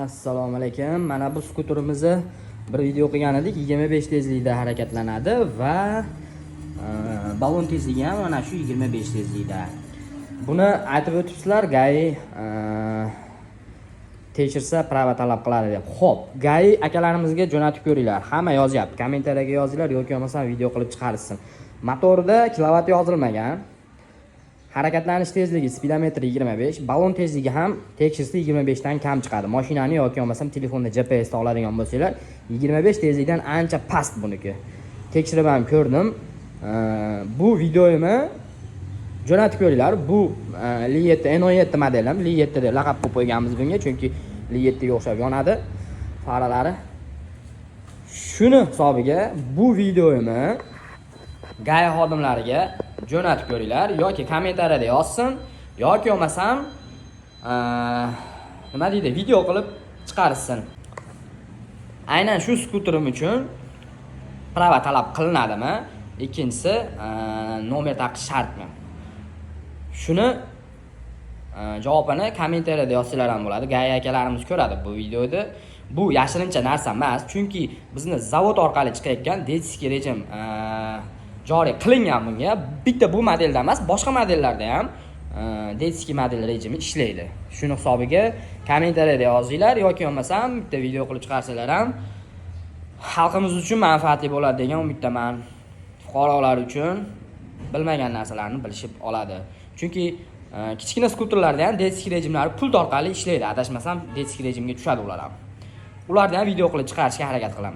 Assalomu alaykum. Mana bu skuterimizni bir video qilgan edik. 25 tezlikda harakatlanadi va balon tezligi ham mana shu 25 tezlikda. Buni aytib o'tibsizlar, ГАИ tekshirsa, права talab qiladi deb. Xo'p, ГАИ akalarimizga jo'natib ko'ringlar. Hamma yozyapti. Kommentariyaga yozinglar yoki bo'lmasam video qilib chiqarishsin. Motorda kilovat yozilmagan. Harakatlanish tezligi spidometr 25, balon tezligi ham tekshirsa 25 dan kam chiqadi. Mashinani yoki bo'lmasam telefonda GPS da oladigan bo'lsanglar, 25 tezlikdan ancha past buniki. Tekshirib ham ko'rdim. Bu videoyimni jo'natib ko'ringlar. Bu Li 7 N17 modelim, Li 7 deb laqab qo'yib qo'yganmiz bunga, chunki Li 7 ga o'xshab yonadi faralari. Shuni hisobiga bu videoyimni ГАИ xodimlariga jo'natib ko'ringlar yoki kommentariyada yozsin, yoki bo'lmasam nima deydi, video qilib chiqarishsin. Aynan shu skuterim uchun права talab qilinadimi? Ikkinchisi, nomer taqish shartmi? Shuni javobini kommentariyada yozsanglar ham bo'ladi. ГАИ akalarimiz ko'radi bu videoni. Bu yashirincha narsa emas, chunki bizni zavod orqali chiqayotgan детский rejim joriy qilingan bunga. Bitta bu modelda emas, boshqa modellarda ham детский model rejimi ishlaydi. Shuni hisobiga kommentariyada yozinglar yoki bo'lmasam bitta video qilib chiqarsanglar ham xalqimiz uchun manfaatli bo'ladi degan umiddaman. Fuqarolar uchun bilmagan narsalarni bilishib oladi. Chunki kichkina skuterlarda ham детский rejimlari pult orqali ishlaydi. Adashmasam, детский rejimga tushadi ular ham. Ularni ham video qilib chiqarishga harakat qilaman.